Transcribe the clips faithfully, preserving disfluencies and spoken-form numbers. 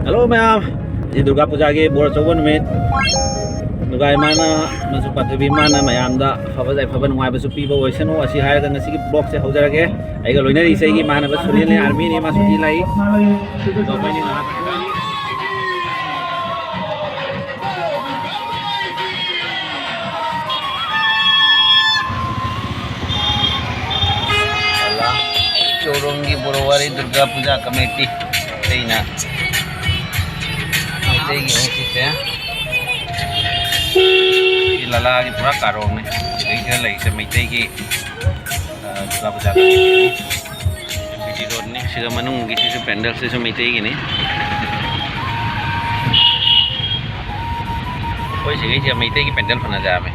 Hello ꯃꯌꯥꯝ, ꯉꯁꯤ ꯗꯨꯔꯒꯥ ꯄꯨꯖꯥꯒꯤ ꯕꯣꯔ ꯑꯆꯧꯕ ꯅꯨꯃꯤꯠ꯫ ꯗꯨꯔꯒꯥ ꯏꯃꯥꯅ ꯑꯃꯁꯨꯡ ꯄꯥꯟꯊꯣꯏꯕꯤ ꯏꯃꯥꯅ ꯃꯌꯥꯝꯗ ꯑꯐꯕ ꯌꯥꯏꯐꯕ ꯅꯨꯡꯉꯥꯏꯕꯁꯨ ꯄꯤꯕ ꯑꯣꯏꯁꯅꯨ꯫ ꯑꯁꯤ ꯍꯥꯏꯔꯒ ꯉꯁꯤꯒꯤ ꯕ꯭ꯂꯣꯒꯁꯦ ꯍꯧꯖꯔꯒꯦ꯫ ꯑꯩꯒ ꯂꯣꯏꯅꯔꯤꯁꯦ ꯑꯩꯒꯤ ꯏꯃꯥꯟꯅꯕ ꯁꯨꯅꯤꯜꯅꯦ, ꯑꯥꯔꯃꯤꯅꯤ, ꯃꯥ ꯁꯨꯇꯤ ꯂꯩ꯫ ꯑꯗꯣ ꯑꯩꯈꯣꯏꯅꯤ ꯉꯥꯏꯍꯥꯛ ꯆꯣꯔꯣꯡꯒꯤ ꯕꯣꯔꯣꯋꯥꯔꯤ ꯗꯨꯔꯒꯥ ꯄꯨꯖꯥ ꯀꯃꯤꯇꯤ ꯑꯇꯩꯅ ꯃꯩꯇꯩꯒꯤ ꯑꯣꯐꯤꯁꯁꯦ ꯁꯤ ꯂꯂꯥꯒꯤ ꯄꯨꯔꯥ ꯀꯥꯔꯣꯡꯅꯦ꯫ ꯁꯤꯗꯩꯁꯤꯗ ꯂꯩꯔꯤꯁꯦ ꯃꯩꯇꯩꯒꯤ, ꯑ, ꯗꯨꯔꯒꯥ ꯄꯨꯖꯥ ꯀꯃꯤꯇꯤꯅꯤ꯫ ꯁꯤ ꯔꯣꯗꯅꯤ꯫ ꯁꯤꯗ ꯃꯅꯨꯡꯒꯤꯁꯤꯁꯨ ꯄꯦꯟꯗꯜꯁꯤꯁꯨ ꯃꯩꯇꯩꯒꯤꯅꯤ꯫ ꯑꯩꯈꯣꯏ ꯁꯤꯒꯩꯁꯦ ꯃꯩꯇꯩꯒꯤ ꯄꯦꯟꯗꯜ ꯐꯅ ꯌꯥꯝꯃꯦ꯫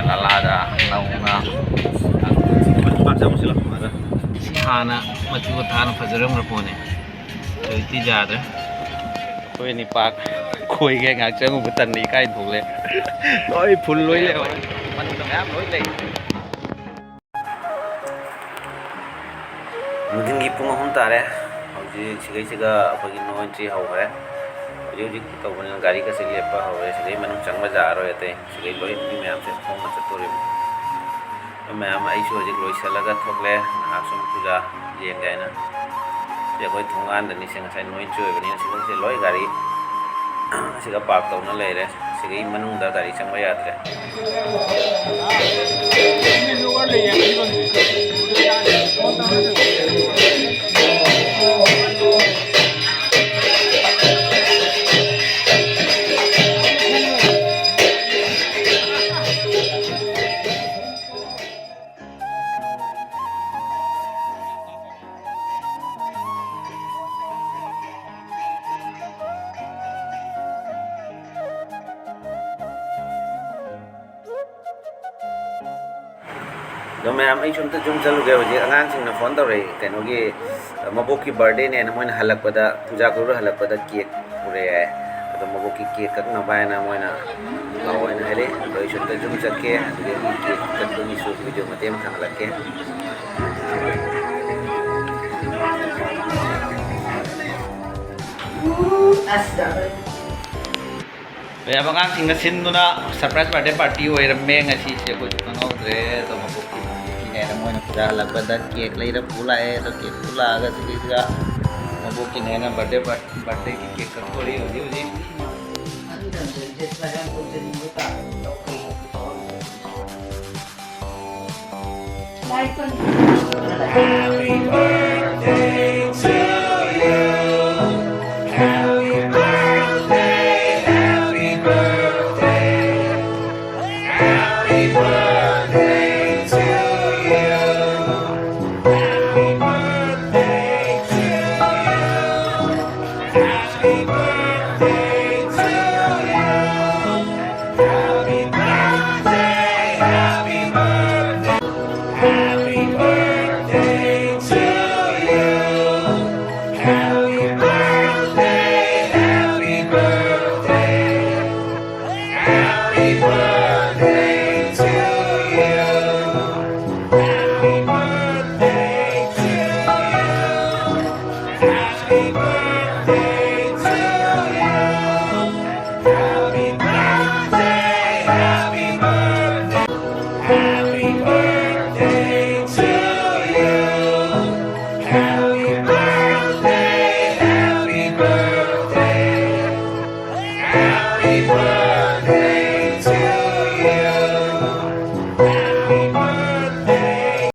ꯂꯂꯥꯗ ꯅꯧꯅ ꯄꯥꯛ ꯆꯪꯉꯨꯁꯤ ꯂꯥꯛꯑꯣ꯫ ꯁꯤ ꯍꯥꯟꯅ ꯃꯆꯨꯒ ꯊꯥꯅ ꯐꯖꯔꯝꯈ꯭ꯔ ꯄꯣꯠꯅꯤ꯫ ꯍꯧꯖꯤꯛꯇꯤ ꯌꯥꯗ꯭ꯔꯦ꯫ ꯑꯩꯈꯣꯏ ꯅꯤꯄꯥ ꯈꯣꯏꯒꯦ ꯉꯥꯏꯍꯥꯛ ꯆꯪꯉꯨꯕ ꯇꯟꯅ ꯏꯀꯥꯏ ꯊꯣꯛꯂꯦ꯫ ꯂꯣꯏ ꯐꯨꯜ ꯂꯣꯏ ꯂꯩꯍꯧꯔꯦ꯫ ꯃꯅꯨꯡꯗ ꯃꯌꯥꯝ ꯂꯣꯏ ꯂꯩ꯫ ꯅꯨꯡꯊꯤꯟꯒꯤ ꯄꯨꯡ ꯑꯍꯨꯝ ꯇꯥꯔꯦ꯫ ꯍꯧꯖꯤꯛ ꯁꯤꯒꯩꯁꯤꯒ ꯑꯩꯈꯣꯏꯒꯤ ꯅꯣ ꯑꯦꯟꯇ꯭ꯔꯤ ꯍꯧꯈ꯭ꯔꯦ꯫ ꯍꯧꯖꯤꯛ ꯍꯧꯖꯤꯛ ꯇꯧꯕꯅꯤꯅ ꯒꯥꯔꯤꯒꯁꯦ ꯂꯦꯞꯄ ꯍꯧꯔꯦ꯫ ꯁꯤꯗꯩ ꯃꯅꯨꯡ ꯆꯪꯕ ꯌꯥꯔꯔꯣꯏ ꯑꯇꯩ꯫ ꯁꯤꯗꯩ ꯂꯣꯏ ꯃꯤ ꯃꯌꯥꯝꯁꯦ ꯈꯣꯡꯅ ꯆꯠꯇꯣꯔꯤꯕꯅꯤ꯫ ꯑꯗꯨ ꯃꯌꯥꯝ ꯑꯩꯁꯨ ꯍꯧꯖꯤꯛ ꯂꯣꯏꯁꯤꯜꯂꯒ ꯊꯣꯛꯂꯦ꯫ ꯉꯥꯏꯍꯥꯛ ꯁꯨꯝ ꯄꯨꯖꯥ ꯌꯦꯡꯒꯦ ꯍꯥꯏꯅ꯫ ꯁꯤ ꯑꯩꯈꯣꯏ ꯊꯣꯡꯒꯥꯟꯗꯅꯤ꯫ ꯁꯤ ꯉꯁꯥꯏ ꯅꯣ ꯑꯦꯟꯇ꯭ꯔꯤ ꯑꯣꯏꯕꯅꯤꯅ ꯁꯤꯒꯩꯁꯦ ꯂꯣꯏ ꯒꯥꯔꯤ ꯁꯤꯗ ꯄꯥꯔꯛ ꯇꯧꯅ ꯂꯩꯔꯦ꯫ ꯁꯤꯒꯤ ꯃꯅꯨꯡꯗ ꯒꯥꯔꯤ ꯆꯪꯕ ꯌꯥꯗ꯭ꯔꯦ꯫ ꯑꯗꯣ ꯃꯌꯥꯝ, ꯑꯩꯁꯨ ꯑꯝꯇ ꯌꯨꯝ ꯆꯠꯂꯨꯒꯦ꯫ ꯍꯧꯖꯤꯛ ꯑꯉꯥꯡꯁꯤꯡꯅ ꯐꯣꯟ ꯇꯧꯔꯛꯏ, ꯀꯩꯅꯣꯒꯤ, ꯃꯕꯣꯛꯀꯤ ꯕꯥꯔꯗꯦꯅꯦꯅ꯫ ꯃꯣꯏꯅ ꯍꯜꯂꯛꯄꯗ, ꯄꯨꯖꯥ ꯀꯣꯏꯔꯨ ꯍꯜꯂꯛꯄꯗ ꯀꯦꯛ ꯄꯨꯔꯛꯑꯦ ꯍꯥꯏ꯫ ꯑꯗꯣ ꯃꯕꯣꯛꯀꯤ ꯀꯦꯛ ꯀꯛꯅꯕ ꯍꯥꯏꯅ ꯃꯣꯏꯅ ꯂꯥꯛꯑꯣ ꯍꯥꯏꯅ ꯍꯥꯏꯔꯛꯑꯦ꯫ ꯑꯗꯣ ꯑꯩꯁꯨ ꯑꯝꯇ ꯌꯨꯝ ꯆꯠꯀꯦ, ꯑꯗꯨꯗꯒꯤ ꯀꯦꯛ ꯀꯛꯄꯒꯤꯁꯨ ꯚꯤꯗꯤꯑꯣ ꯃꯇꯦꯛ ꯑꯃ ꯊꯥꯒꯠꯂꯛꯀꯦ꯫ ꯃꯌꯥꯝ ꯑꯉꯥꯡꯁꯤꯡꯅ ꯁꯤꯟꯗꯨꯅ surprise birthday party ꯑꯣꯏꯔꯝꯃꯦ ꯉꯁꯤꯁꯦ꯫ ꯑꯩꯈꯣꯏꯁꯨ ꯈꯪꯍꯧꯗ꯭ꯔꯦ꯫ ꯑꯗꯣ ꯃꯕꯣꯛꯀꯤ ꯅꯨꯃꯤꯠꯀꯤꯅꯦꯅ ꯃꯣꯏꯅ ꯄꯨꯖꯥ ꯍꯜꯂꯛꯄꯗ cake ꯂꯩꯔ ꯄꯨ ꯂꯥꯛꯑꯦ꯫ ꯑꯗꯣ cake ꯄꯨ ꯂꯥꯛꯑꯒ ꯁꯤꯒꯤꯁꯤꯗ ꯃꯕꯣꯛꯀꯤꯅꯦꯅ birthday, birthdayꯒꯤ cake ꯀꯛꯊꯣꯔꯛꯏ ꯍꯧꯖꯤꯛ ꯍꯧꯖꯤꯛ꯫